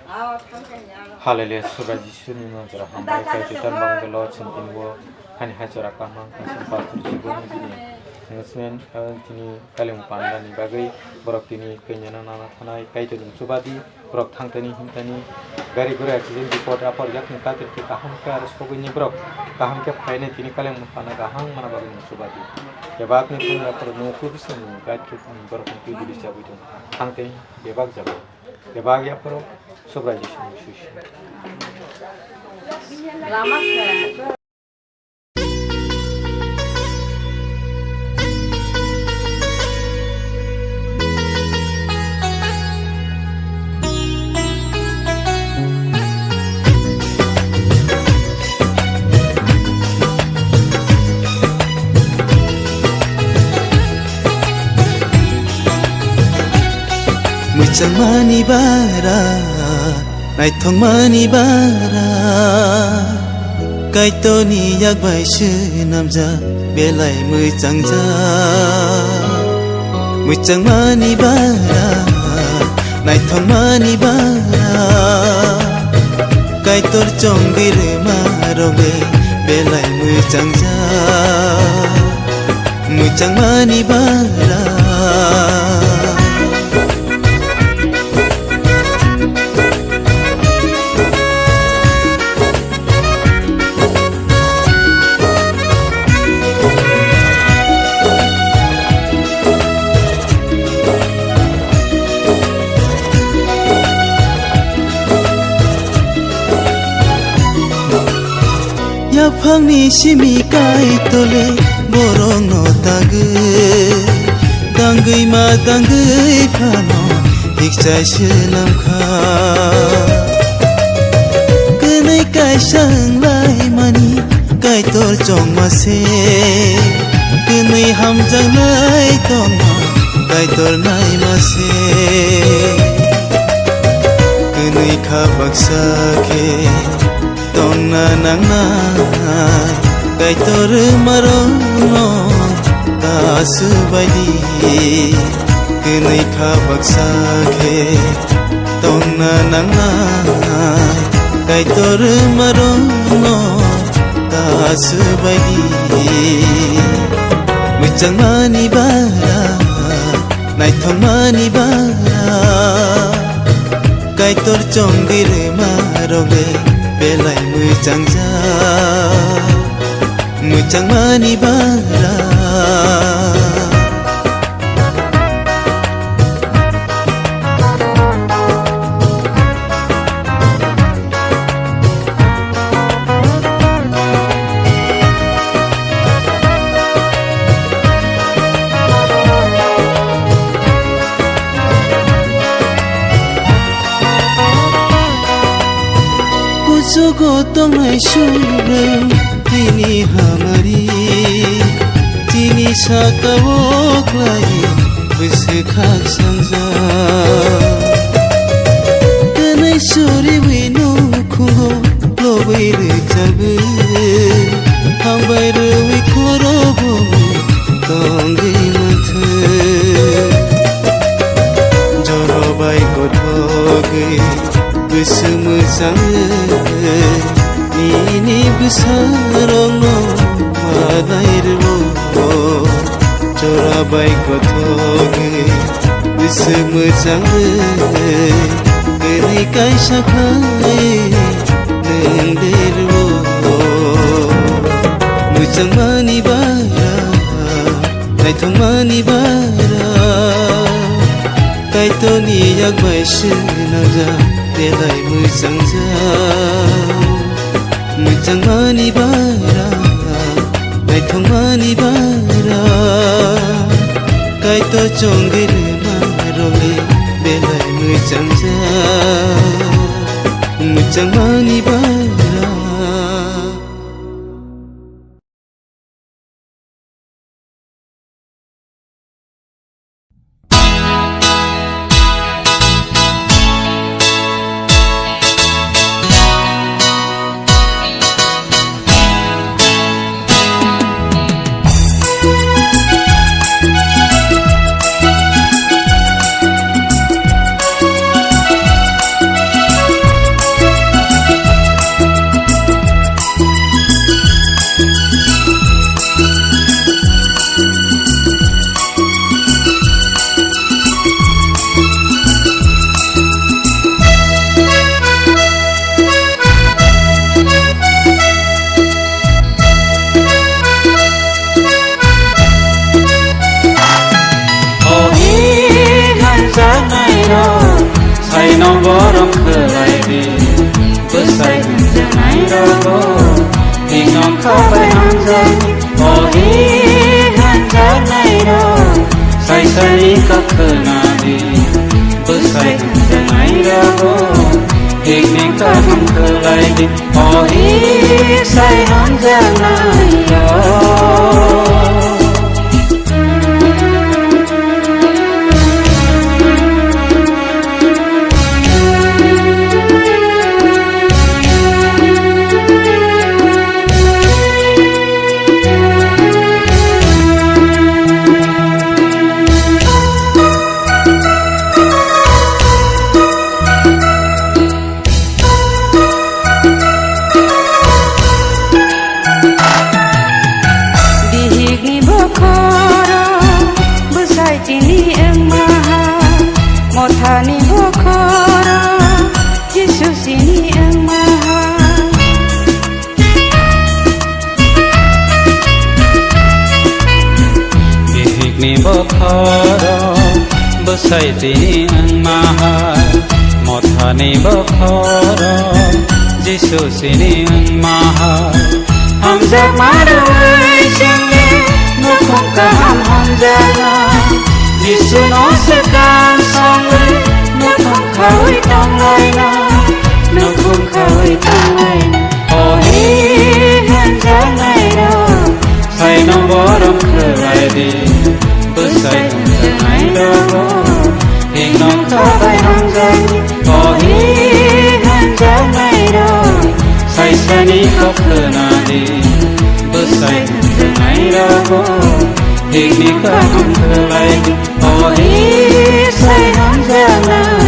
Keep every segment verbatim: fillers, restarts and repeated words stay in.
Hallelujah, Subrai Jisuni no jora hambai, Kaitor tan bangdolo chwng tini bo hani hai jora kaham, kaisa pastor jibon bini announcement, eh, tini kaleng panda ni bagwi borok tini kainyana nana thanai, Kaitor ni chubadi borok thangtani himtani gari gura accident report apor yakni katir khe kaham khe aro sogwi ni borok kaham khe phainai tini kaleng panda kaham mana bagwi ni chubadi. Kebak ni thani apor no kubising ni gait khe borok ni twi bidi chagwi tong thangtani bebak jago. Kebak yaphoro Subrai Jisuni suisi. Mwchangmani bara, naithokmani bara, Kaitorni yak bai swnamjak belai mwchangjak. Mwchangmani bara, naithokmani bara, Kaitor chongwi rwma rok le belai mwchangjak. Mwchangmani bara. Yaphangni simi Kaitor le borokno tagwi, tangwi ma tangwi phano hikchai swnamkha. Kwnwi kaisa wnglaimani Kaitor chongma se, kwnwi hamjaknai tongma Kaitor naima se. Kwnwi kha baksa khe tongna nangnai, Kaitor rwmarokno ta swbaidi. Kwnwi kha baksa khe tongna nangnai, Kaitor rwmarokno ta swbaidi. Mwchangmani bara, naithokmani bara, Kaitor chongwi rwma rok le belai mwchangjak. Mwchangmani bara. Kuchugo tongnai Subrai tini hamari, tini saka-o khlai bwswk khak sangjak. Kwnwi suriwi nukhungo lobwi rwchabwi, hambai rwwi khorobwi tongwi manthwi. Joro bai kothogwi bwswk mwchangwi nini bwsarokno malai rwo. Jora bai kothogwi bwswk mwchangwi kwnwi kaisa khlai nwng de rwo. Mwchangmani bara, naithokmani bara, Kaitorni yak bai swnamjak belai mwchangjak. Mwchangmani bara, naithokmani bara, Kaitor chongwi rwma rok le belai mwchangjak. Mwchangmani bara. Borom khlai di, bwsai hwnjaknai rogo, hinong khabai hamjak, o hi hwnjaknai rok, saisani kok khna di, bwsai hwnjaknai rogo, hikni kaham khlai di, o hi sai hwnjaknai rok. Bihikni bokhoro bwsai tini wngma ha, mothani bokhoro Jisu sini wngma ha. Bihikni bokhoro bwsai tini wngma hai, mothani bokhoro Jisu sini wngma hai. Hamjakma rwui chwngni nukhung kaham hamjakna, Jisuno swkang songwi nukhung khaui tonglaina, nukhung khaui tonglaina. O hi hwnjaknairok, saino borom khlai di, bwsai hwnjaknairogo, hinong khabai hamjakni. O hi hwnjaknairok, saisani kok khna di, bwsai hwnjaknairogo, hikni kaham khlai di. O hi sai hamjaknairok.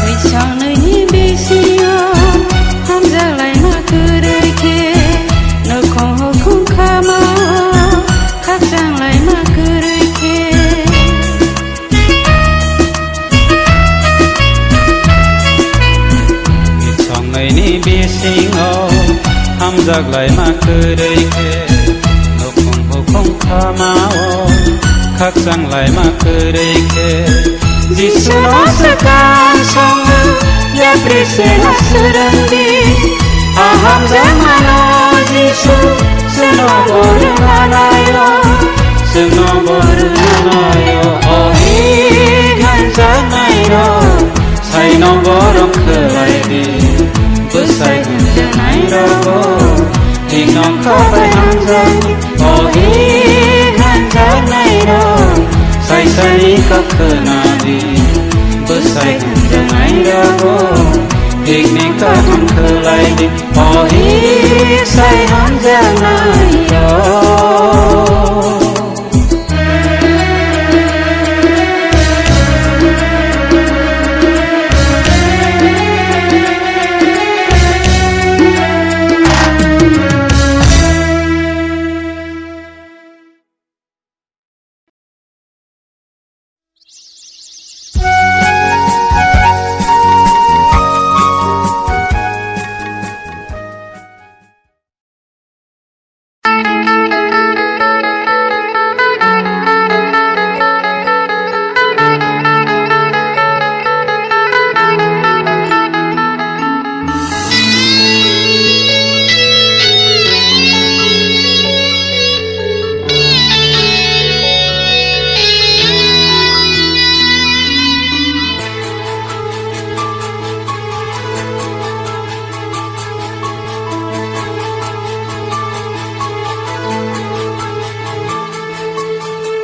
Twisangnwini bisingo hamjaklaima kwrwi khe, nukhung hukhung khamao khakchanglaima kwrwi khe. Twisangnwini bisingo hamjaklaima kwrwi khe, nukhung hukhung khamao khakchanglaima kwrwi khe, Jisuno swkang songwi yapri sena swrwngdi. Ahamjakmano Jisu chwngno bo rwnanaio, chwngno bo rwnanaio. O hi hwnjaknairok, saino borom khlai di, bwsai hwnjaknairogo, hinong khabai hamjakni. O hi hwnjaknairok, saisani kok khna di, bwsai hwnjaknairogo, hikni kaham khlai di. O hi sai hamjaknairok.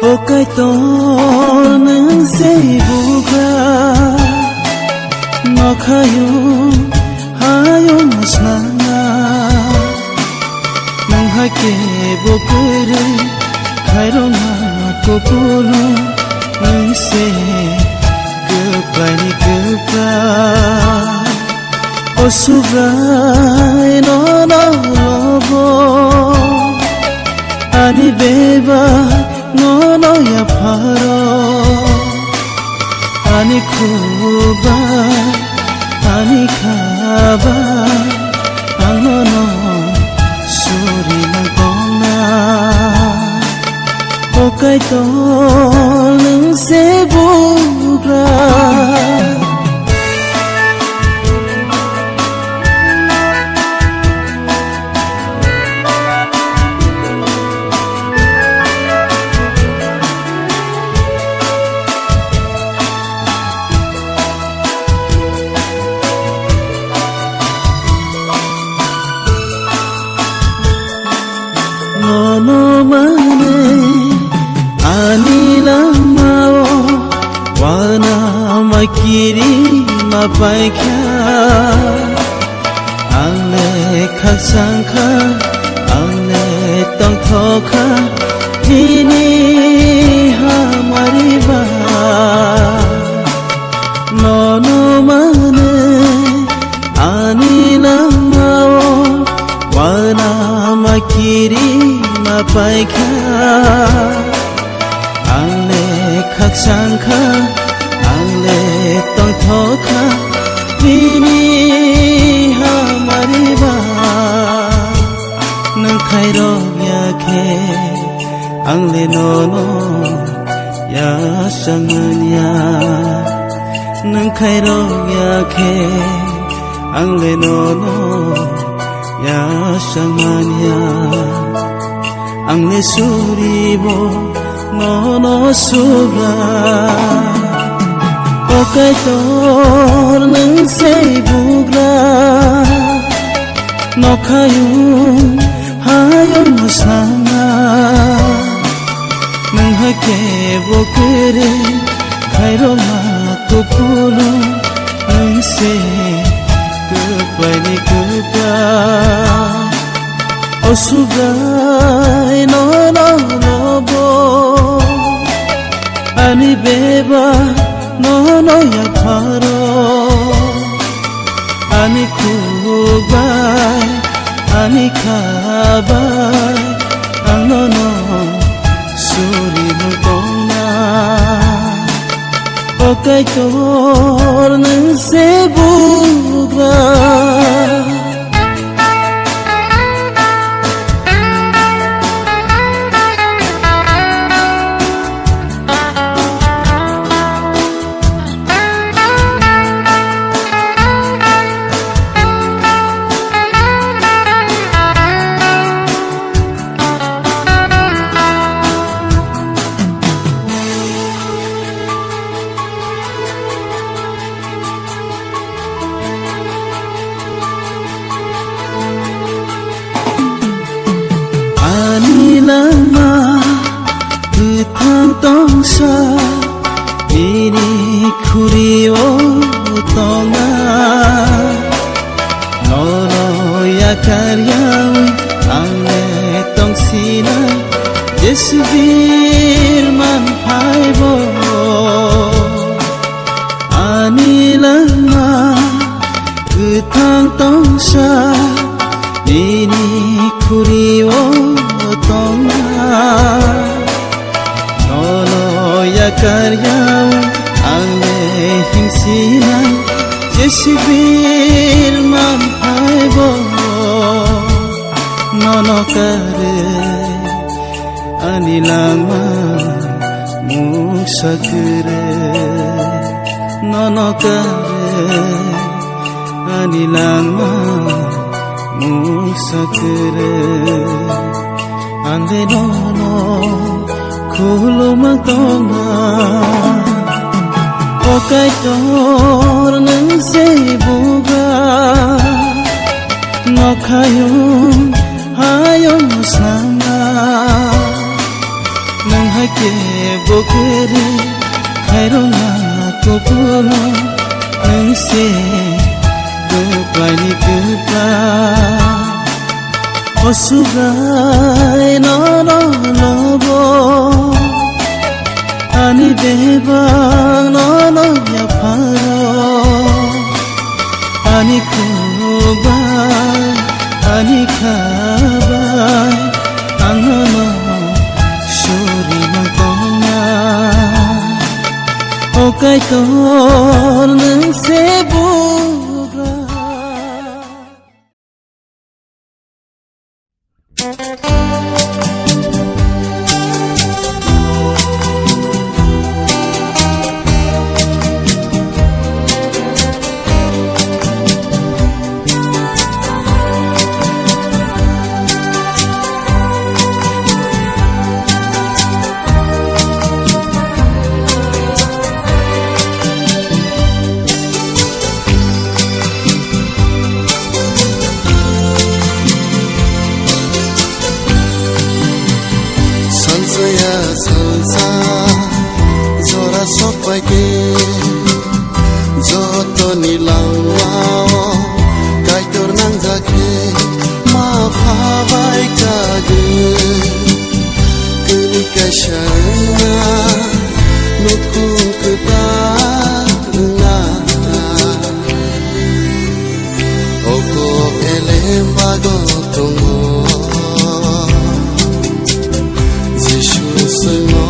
O Kaitor, nwng se bugra, nokhayo, hayung snana, nwng hai kebo kwrwi, khairokma kupulung, nwng se Baini kwpla, o Subrai nono lobo, ani beba nono yapharo, ani khukbai, ani khabai, ang nono suri nang tongna. O Kaitor, nwng se bugra. Nono mane ani langmao uanama kirima paikha. Ang le khakchang kha, ang le tongthok kha, nini hamari ba. Nono mane ani langmao uanama kirima paikha. Ang le khakchang kha, ang le tongthok kha, nini hamari ba. Nwng khairok ya khe, ang le nono yachang manya. Nwng khairok ya khe, ang le nono yachang manya. Ang le suribo nono sugra. O Kaitor, nwng se bugra. Nokhayung hayung mwsana, nwng hai khe bo kwrwi khairokma kupulung, nwng se kwplaini kwpla. O Subrai nono lobo, ani beba nono yapharo. Ani khukbai, ani khabai, ang nono suri nang tongna. O Kaitor, nwng se bugra. Ani langma kwthang tongsa, nini khuri-o tongna. Nono yakar yawi ang le tongsinai, Jesu birman phaibo. Ani langma kwthang tongsa, nini khuri-o tongna. Nono yakar yawi ang le himsinai, Jesu birman phaibo. Nono karwi ani langma mungsa kwrwi, nono karwi ani langma mungsa kwrwi. Ang de nono khulumang tongna. O Kaitor, nwng se bugra. Nokhayung hayung sana, nwng hai khe bo kwrwi khairokma kupulung, nwng se kwplaini kwpla. O Subrai nono lobo, ani bebak nono yapha. Tor nwng se bugra. Salsa ya salsa, jora sok pai khe, jotoni langmao Kaitor nangjak khe, ma pha bai kagwi. Kwrwi kaisa wngna, nukhung kwtal wngna. O kok elem bago tongo, Jisu swngo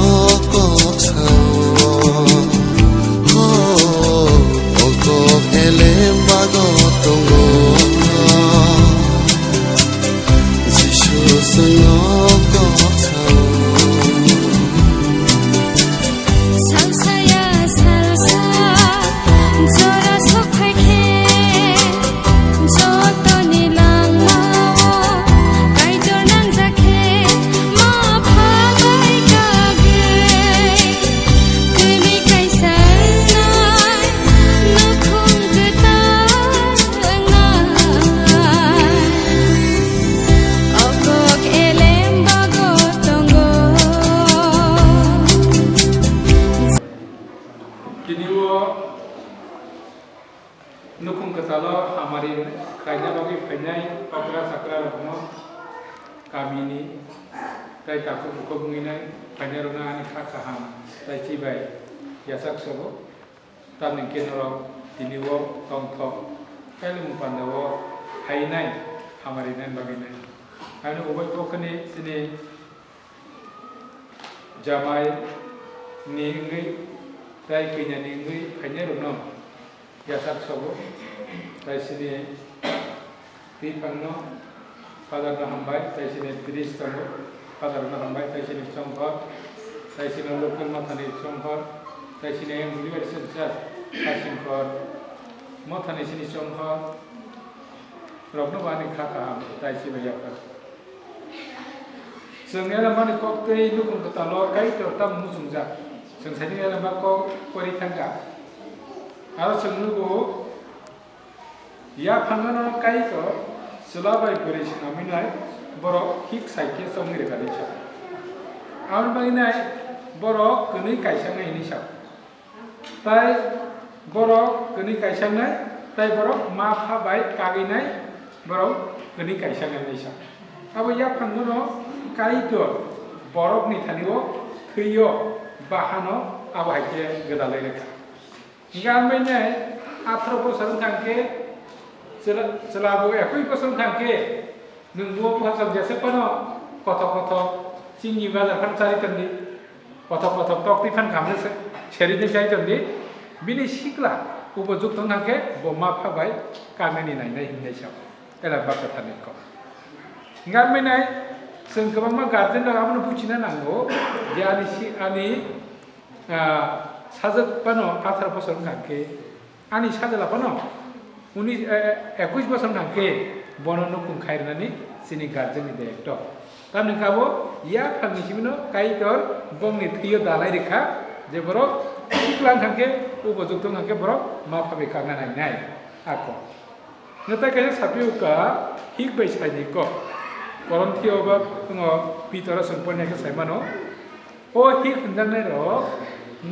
kok sao. O, o kok elem bago tongo, Jisu swngo kok sao. Salsa ya salsa, jora sok phai khe, jotoni langmao Kaitor nangjak khe, ma pha bai kagwi. Kwrwi kaisa wngnai, nukhung kwtal wngnai. O kok elem bago tongo. Tini o nukhung kwtalo hamari khlaina bagwi phainai okra chakra rokno kamini tei takhuk bukhuk wngwi nai phainai rokno ani kha kaham tei chibai yachak sobo. Tamni hwnkhe norok tini o tongthok kailaimung panda o phainai hamari nai bagwi nai. Ani ubai kok khani chini jamai ni wngwi tei kanya ni wngwi phainai rokno yachak sobo tei chini twi phangno Father no hambai tei chini priest tongo, Father no hambai tei chini chongkhor tei chini local mothani chongkhor tei chini Anglican church Hasingkhor mothani chini chongkhor rokno bo ani kha kaham tei chibai yaphar. Chwng elembani kok tei nukhung kwtalo Kaitor tamo muchungjak. Chwng saini elembak kok pori thangkha. Aro chwng nugo, yaphangno Kaitor chwla bai bwrwi swnamwi nai borok hik sai khe chongwi rwkha nai sa. Aboni bagwi nai borok kwnwi kaisaknai hinwi sa. Tai borok kwnwi kaisangnai, tai borok ma pha bai kagwi nai, borok kwnwi kaisangnai hinwi sa. Abo yaphangno Kaitor borokni thani o thwi o bahano abo hai khe gwdalwi rwkha. Hingkhe ang bai nai atharo bosor wngkha hingkhe chwla, chwla bo ekoi bosor wngkha hingkhe nwng bo bwsajak jesek phano kothok kothok chini bazar phano charwi tongdi. Kothok kothok tok twi phan khamle se, seri de jai tong di. Bini sikla upojukto wngkha khe bo ma pha bai kangnani nainai hinwi sa. Ela bak kwtharni kok. Hingkha mwnai chwng kwbangma guardian rok abono buchina nango je ani si, ani, ah, sajwk phano atharo bosor wngkha khe Ani sajla phano unis, eh, eh, ekush bosor wngkha khe bono nukhung khai rwnani chini guardian ni daitw. Tamni kabo yaphangni simi no Kaitor bongni thwio dalai rwkha je borok sikla wngkha khe upojukto wngkha khe borok ma pha bai kakna nainai. Ako. Nwtai kaisa sapi uka hik bai saini kok. Korinthio ba wngo Pitor o chwng poina khe sai mano. O hik hwnjaknai rok,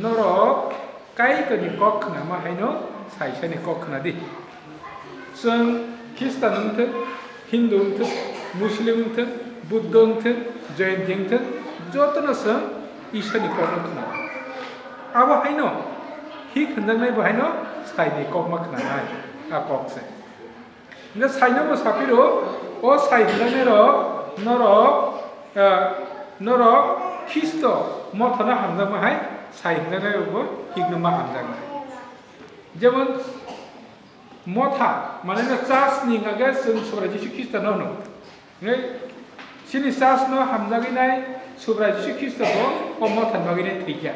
norok Kaitorni kok khnama haino saisani kok khna di. Chwng Khristan wng thwk, Hindu wng thwk, Muslim wng thwk, Buddha wng thwk, Jainti wng thwk, jotono chwng Iswrni kokno khna. Abo haino hik hwnjaknai bo haino saini kokma khnanai, a kok se. Hingke saino bo saphiro, o sai hwnjaknai rok, norok, eh, norok Khristo mothano hamjakma hai sai hwnjaknai rokbo hikno ma hamjaknai. Jemon motha, mane no church ni hingkha khe chwng Subrai Jisu Khristo no hwno. Hingkhe chini church no hamjagwi nai Subrai Jisu Khristo bo o motha ni bagwi nai thwikha.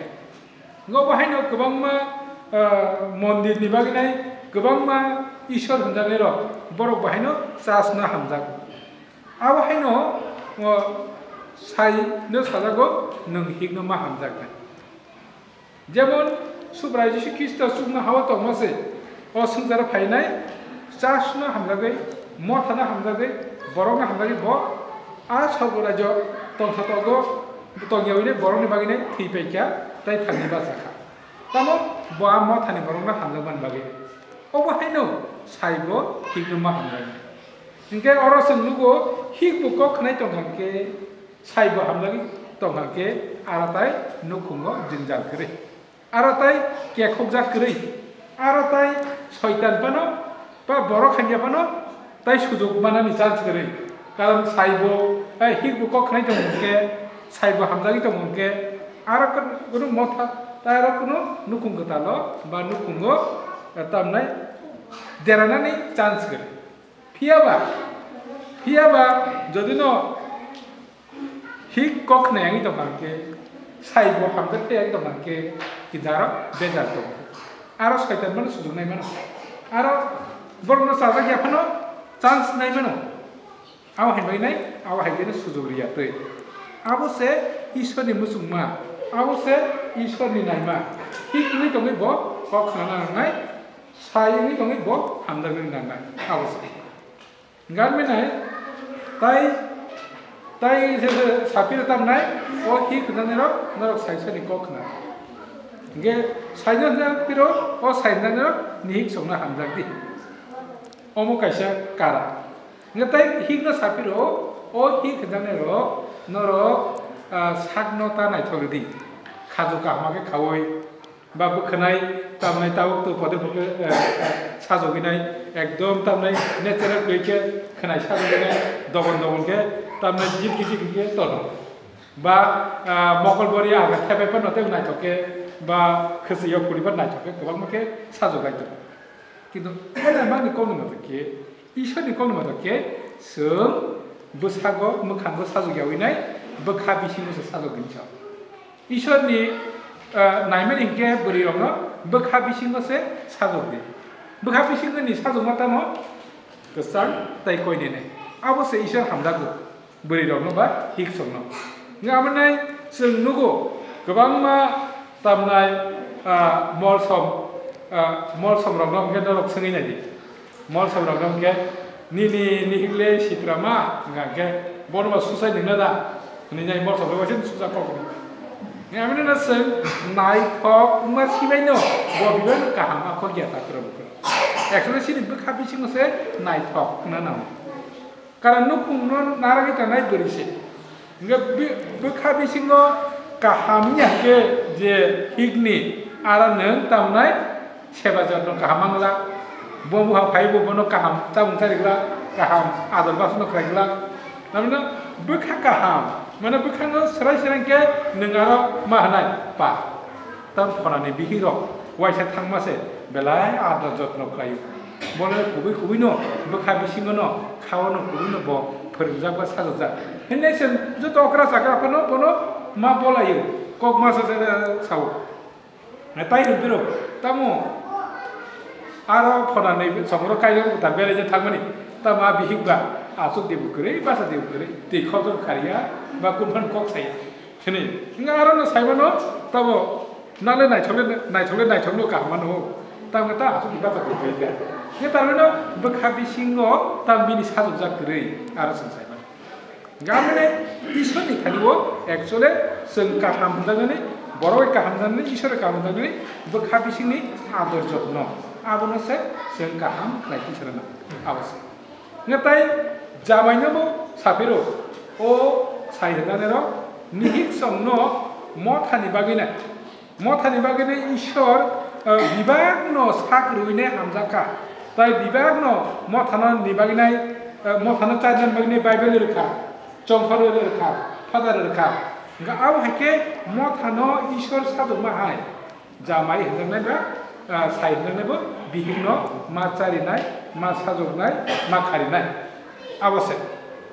Hingkhe obo haino kwbangma, ah, mondir ni bagwi nai kwbangma Ishwar hwnjaknai rok borok bo haino church no hamjago. Abo haino, o, sai no sajago, nwng hik no ma hamjaknai. Jemon Subrai Jisu Khristo chukma hao tongma se, o swngcharo phainai, church no hamjagwi, motha no hamjagwi, borok no hamjagwi bo a sorgo rajyo tongsa togo, tongyawi nai borok ni bagwi nai thwi paikha, tai thangwi bachakha. Tamo bo a motha ni borok no hamjakmani bagwi. Obo haino sai bo hik no ma hamjaknai. Hingkhe oro chwng nugo, hik bo kok khnai tongkha khe, sai bo hamjagwi tongkha khe, aro tai nukhungo jwngjal kwrwi, aro tai kekhokjak kwrwi, aro tai soitan phano ba borok hamya phano tai sujuk manani chance kwrwi. Karon sai bo, eh, hik bo kok khnai tongkha khe, sai bo hamjagwi tongkha khe, aro kunu motha, tai aro kunu nukhung kwtalo ba nukhungo, eh, tamnai deranani chance kwrwi. Phiyaba, phiyaba jodi no hik kok khnai wngwi tongkha khe, sai bo hamjak khe wngwi tongkha khe, kidaro bejal tongo. Aro soitan mano sujuk nai mano. Aro borok no chajak ya phano chance nai mano. Abo hai bai nai, abo hai bai no sujuk riya twi. Abo se Ishwar ni muchungma, abo se Ishwar ni naima. Hik wngwi tongwi bo kok khnana nangnai, sai wngwi tongwi bo hamjaknani nangnai. Abo se. Hingkhe nai, tai, tai se, se, sapiro tamnai, o hik hwnjaknairok, norok sai sani kok khna. Hingkhe saino hwnjakpiro, o sai hwnjaknairok, nihik songna hamjak di. Omo kaisa kara. Hingkhe tai hikno sapiro, o hik hwnjaknairok, norok, ah, sakno ta naithok di. Khaju kaham khe khaui, ba bwkhwnai tamnai tabuk tabuk poder poder, eh, eh, sajogwi nai, ekdom tamnai natural kwrwi khe khwnai sajogwi nai, dogon dogon khe tamnai jil kisi khe tono. Ba, ah, mokol bori aga thepai phano tei naithok khe, ba khwswi yok phuri phano naithok khe kwbangma khe sajok lai tongo. Kintu Elai mani kokni moto khe, Ishwarni kokni moto khe, chwng bwsago, mwkhango sajok yaui nai, bwkha bisingo se sajok di sa. Ishwarni, ah, naimani hinkhe bwrwi rokno bwkha bisingo se sajok di. Bwkha bisingni sajokma tamo kwchang tei koinene. Abo se Ishwar hamjago. Bwrwi rokno ba hiksokno. Hingkhe amo nai chwng nugo kwbangma tamnai, ah, molsom, ah, molsom rokno hingkhe norok swngwi nai di. Molsom rokno hingkhe nini nihikle sitra ma hingkha hingkhe bono ba susai nungna da? Hwnwi nai molsom rok waisa susa kok. Hingkhe amo nai chwng naithok wngma sibaino bo bibaino kaham akhor ya ta kwrwng kwrwng. Actually chini bwkha bisingo se naithok hwnna nango. Karon nukhungno narwgwi tongnai bwrwi se. Hingkhe bi-, bwkha bisingo kaham ya khe je hikni aro nwng tamnai seba jotno kaham wngla. Bo buha phai bo bono kaham chamung chari glak, kaham ador basono khlai glak. Tamni bwkha kaham, mane bwkhango swrai swrai khe nwng aro ma hwnai pa. Tam khorani bihirok waisa thangma se belai ador jotno khlaio. Bono kubui kubui no bwkha bisingo no khao no kubui no bo phwrwngjak ba sajokjak. Hwnwi se joto okra chakra phano bono ma bolaio, kok ma sa sa sao. Na tai rw biro tamo aro khorani chongro kaijak ta belai je thangmani tamo a bihik ba aswk de bo kwrwi basa de bo kwrwi twi khokjak khariya ba kunphan kok saya. Hwnwi, hwnwi aro no saimano, tamo nale naithokle, naithokle naithokno kaham mano, tamo ta aswk bachak tongphai kha. Hwnwi tarmano bwkha bisingo tam bini sajokjak kwrwi, aro chwng saimano. Hwnwi Ishwarni thani-o actually chwng kaham hwnjaknani, borok kaham hwnjaknani, Ishwar kaham hwnjaknani, bwkha bisingni ador jotno, abono se chwng kaham khlai tisana nango. Abo se. Hingkhe tai jamaino bo saphiro, o sai rwjaknairok nihik songno mothani bagwi nai, mothani bagwi nai Ishwar, eh, bibakno sak rwui nai hamjak kha. Tai bibakno mothano ni bagwi nai, eh, mothano chairman bagwi nai Bible rwkha, chongkhor rwkha, Father rwkha. Hingkhe abo hai khe mothano Ishwar sajokma hai. Jamai hwnjaknai ba Ah, sai hwnjaknai bo bihikno ma charinai, ma sajoknai, ma kharinai. Abo se.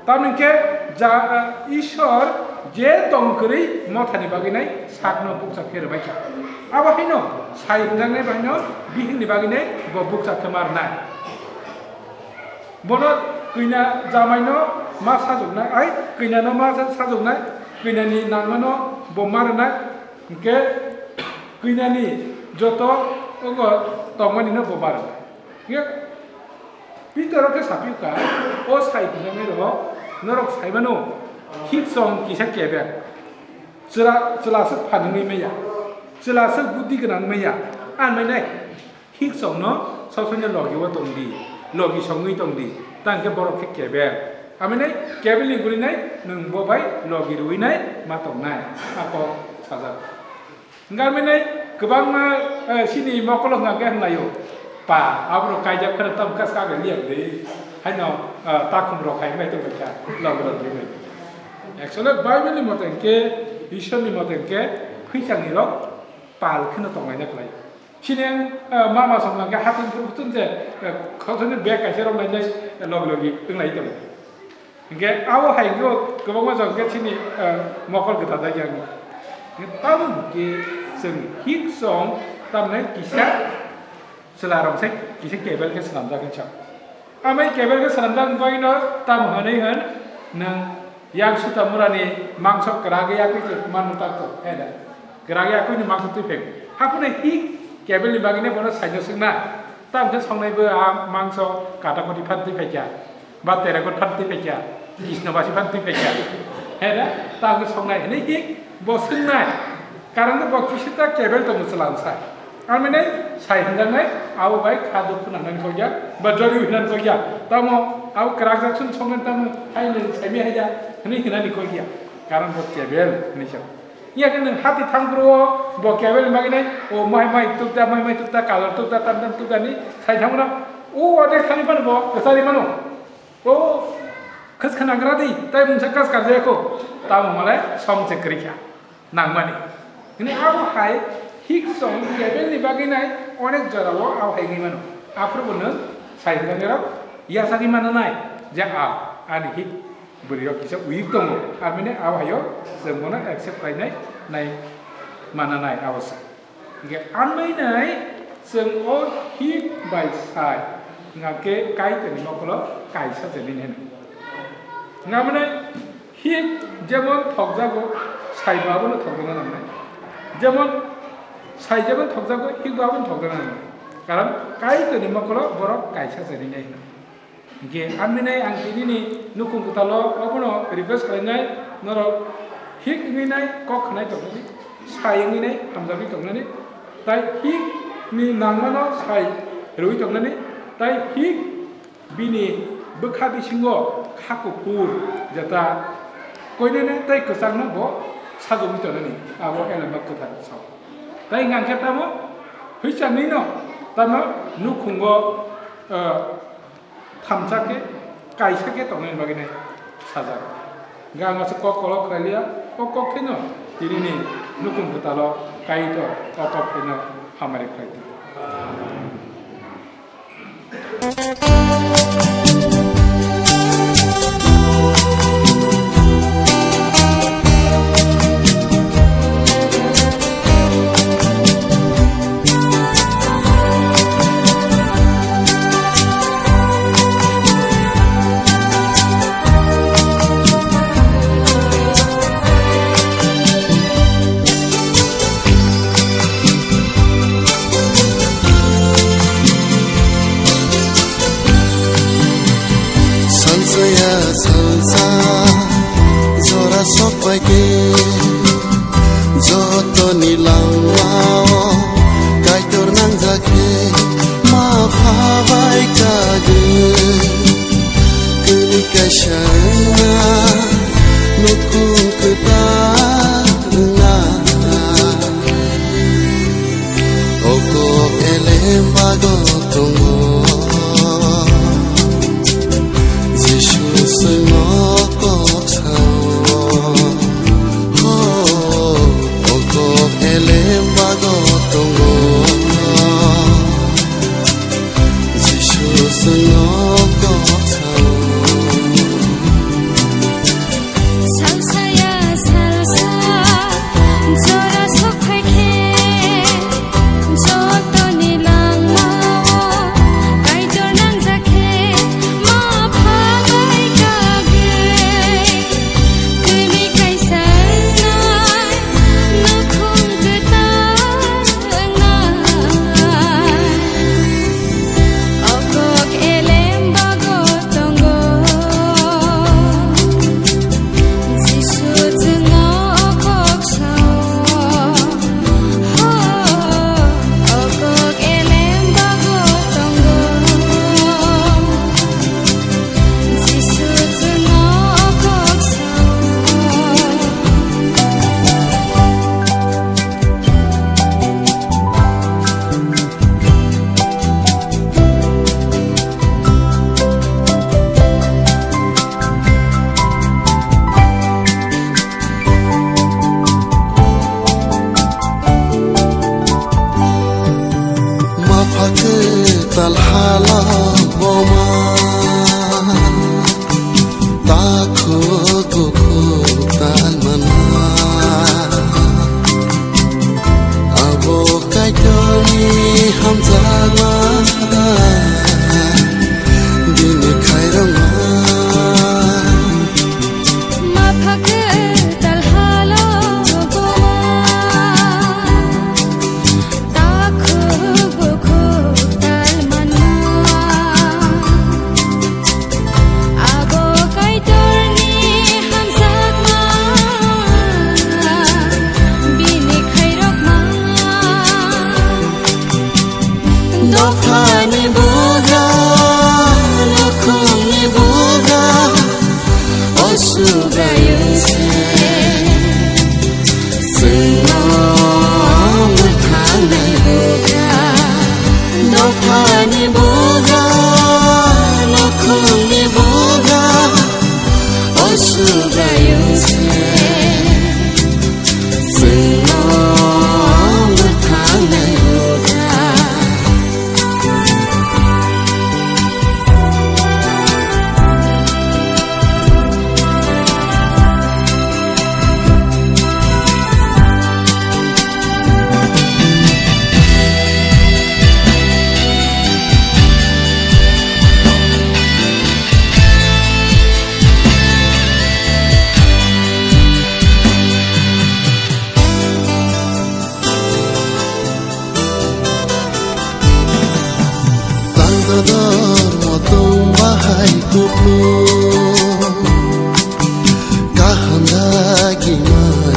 Tamni khe ja, ah, Ishwar je tong kwrwi mothani bagwi nai sakno bukcha khe rwbaikha. Abo haino sai hwnjaknai baino bihikni bagwi nai bo bukcha khe ma rwnai. Bono kwina jamaino ma sajoknai, ai kwinano ma sajoknai, kwinani nangmano bo ma rwnai, hwnkhe kwinani joto ogo tongmanino bo ma rwnai. Hwnkhe Pitor khe sapikha, "O sai hwnjaknai rok, norok saimano, hiksong kisa kebel, chwla, chwlaswk phan wngwi manya, chwlaswk buddhi gwnang manya, ang manya." Hiksongno sosoino logi o tong di, logi songwi tong di, tang khe borok khe kebel. Amini kebelni guri nai nwng bo bai logi rwui nai ma tongnai, ako sajak. Hwnkhe amini kwbangma, eh, sini mokolo hwnkha khe hwnlaio, pa, aborok kaijak phano tamo kha saga liya de, haino, eh, takhum rok hai mai tongbai kha, logi rok rwui nai. Actually, Bible ni mote hwnkhe, Ishwar ni mote hwnkhe, khwichangni rok pal kheno tonglaina khlai. Chini ang, eh, mama song hwnkhe hating phuru phutun je, eh, khosoni bag kaisa rok nainai, eh, logi logi wnglai tongo. Hwnkhe abo hai khe kwbangma jora khe chini, eh, mokol kwthar dagi ang. Hwnkhe tamo hwnkhe chwng hiksong tamnai kisa chwla rok sai kisa kebel khe swnamjak hinsa. Amai kebel khe swnamjak wngbaino tamo hwnwi hwn, nwng yang suta murani mangso kwragwi yakwi twi manwi takto, he da? Kwragwi yakwini mangso twi phai. Haphano hi kebelni bagwino bono saino swkna? Tamo khe songnai bo a mangso kata koti phan twi phaikha, ba terakot phan twi phaikha, Krishnobasi phan twi phaikha, he da? Tamo khe songnai hwnwi hi bo swngnai. Karon khe bo kisa ta kebel tongo chwla sai. Amini sai hwnjaknai abo bai kha duk phunang nani kok ya, ba jori hwnang kok ya. Tamo abo kwrak jak sung song tamo hai nwng saimi hai ya hwnwi hwnani kok ya. Karon bo kebel hwnwi sa. Iya khe nwng hati thang phuru o bo kebel ni bagwi nai, o mai mai tuk da, mai mai tuk da, color tuk da, tam tam tuk da ni sai thang mano. O odek thani phano bo kwchari mano. O khas khana gra di, tai mungsa kas kar jaya kho. Tamo malai song se kwrwi kha. Nangmani. Hwnwi abo hai hiksong kebelni bagwi nai onek jorao abo hai wngwi mano. Aphuru bo nwng sai hwnjakrok yachagwi mananai je a ani hik bwrwirok kisa weak tongo. Abini abo haio chwng bono accept khlainai nai mananai abo se. Hingke anmai nai chwng o hik bai sai hingke Kaitorni mokolo kaisa se nini hino. Hingke amoni Hik jemon thokjago, sai bo abono thokjakna nangnai. Jemon sai jemon thokjago, hik bo abono thokjakna nangnai. Karon Kaitorni mokolo borok kaisa se rinai hino. Hingke amni nai ang tinini nukung kwtalo obono request khlainai, norok hik wngwi nai kok khnai tongmani, sai wngwi nai hamjagwi tongmani, tai hik ni nangmano sai rwui tongmani, tai hik Bini bwkha bisingo kha kuphur jeta koinene tei kwchangno bo sajogwi tonani, abo Elembak Kwthar sao. Tai hwnkhe tamo hwichangni no tamo nukhungo, ah, thamsa khe kaisa khe tongnani bagwi nai sajak. Hwnkhe ang aswk kok kolok khlailiya, o kok khe no tinini nukhung kwtalo Kaitor o kok khe no hamari khlai di. Salsaya salsa jora sokpaikhe, jotoni langmao Kaitor nangjak khe ma phabai kagwi. Kwrwi kaisa wngna nukhung kwtal wngna. O kok Elembago tongo, Jisu swngno kok sao.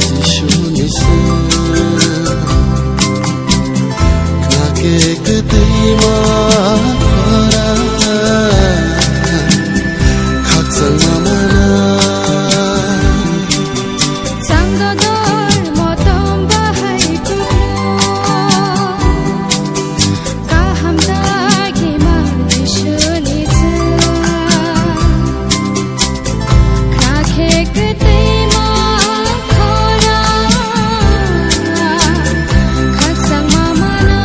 Jisuni seng, kake kwtwima khorang, khakchangma manai. Changdodor motom bahai kukno, kaham dagi ma Jisuni chwng. Khakhe kwtwima khorang, khakchangma manai.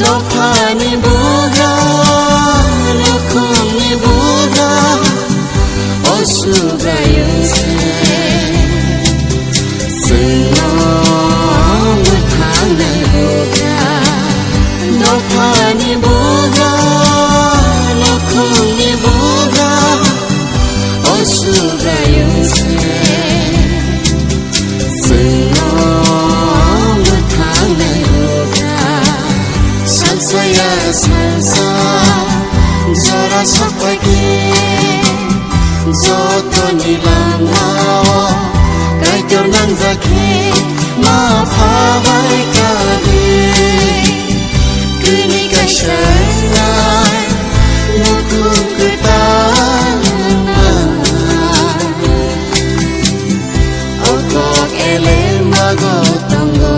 Dophani bugra, nukhungni bugra, o Subraiyung se chwngno mwthangnai bugra. Dophani bugra, nukhungni bugra, o Subraiyung se chwngno mwthangnai bugra. Salsa ya salsa, jora sokphaikhe, jotoni langmao Kaitor nangjak khe, ma pha bai kadi. Kuni kaisa wngnai, nukhung kwtal wngnai. O kok eleng bago tongo.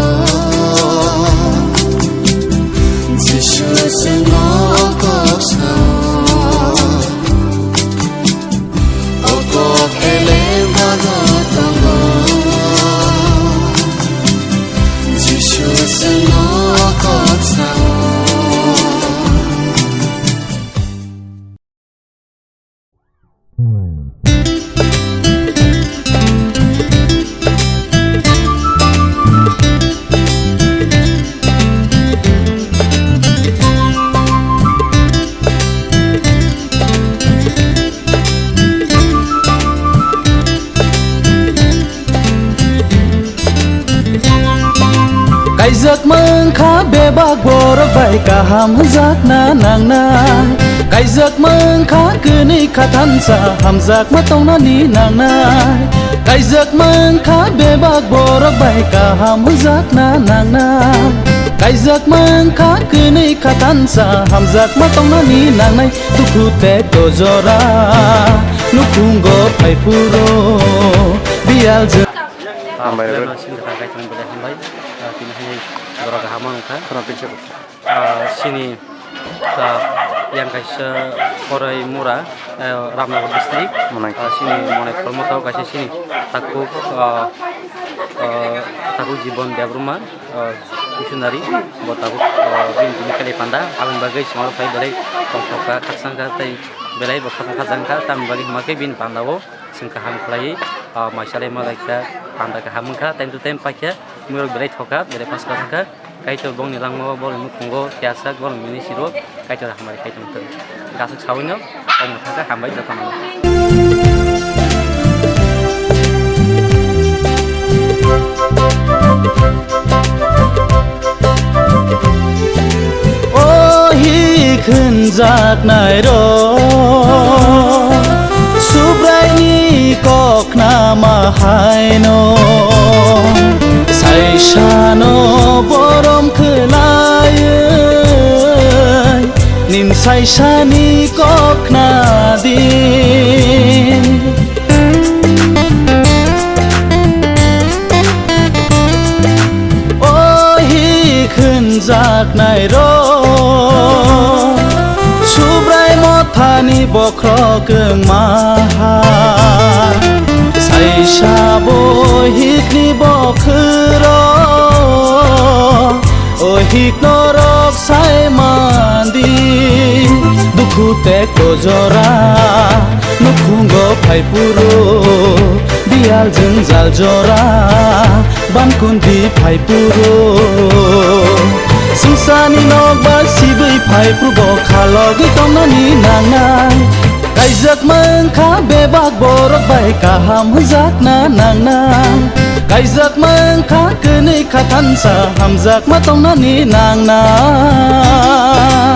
Jisu chwngno o kok sao. O kok eleng bago tongo. Jisu chwngno o kok sao. Kaijak mankha bebak borok bai kaham hwnjakna nangnai. Kaijak mankha kwnwi khathansa hamjakma tongnani nangnai. Kaijak mankha bebak borok bai kaham hwnjakna nangnai. Kaijak mankha kwnwi khathansa hamjakma tongnani nangnai. Dukhu tei dojora nukhungo phaiphuru biyal je. Hambai. Sini kha kai thang belai hambai. Ah, tini hai borok kaham wngkha. Khorang pisa. Ah, sini, ah, yang kaisa Khorai Mura, eh, Ramnagar district. Monai. Ah, sini Monai Kolmothao kaisa sini Takhuk, ah, ah, Takhuk Jibon Debbarma, ah, missionary, bo tabuk, ah, bini tini kali panda, aboni bagwi chwng aro phai belai tongthokha, khakchangkha tei belai bo khakchangkha, tamni bagwi hwnba khe bini panda o chwng kaham khlaiwi, ah, mai salai ma lai kha, panda kaham wngkha, time to time paikha, muirok belai thokha, belai paskha wngkha. Kaitor bongni langmao, bongni nukhungo tiyajak, bongni ministry-o Kaitor hamari khai tongthwng. Gasuk sawino, omo thangkha hambai jotono. O hi khwnjaknairok, Subraini kok khnama haino saisano borom khlaiwi nin saisani kok khnadi. O hi khwnjaknairok, Subrai mothani bokhorok wngma ha. Saisa bo hikni bokhorok, o hik norok sai mandi. Dukhu tei kojora nukhungo phai phuru, biyal jwngjal jora bankundi phai phuru. Swngcharni nokbar sibwi phai phuru bo khalogwi tongnani nangnai. Kaijak mankha bebak borok bai kaham hwnjakna nangnai. Kaijak mankha kwnwi khathansa hamjakma tongnani nangnai.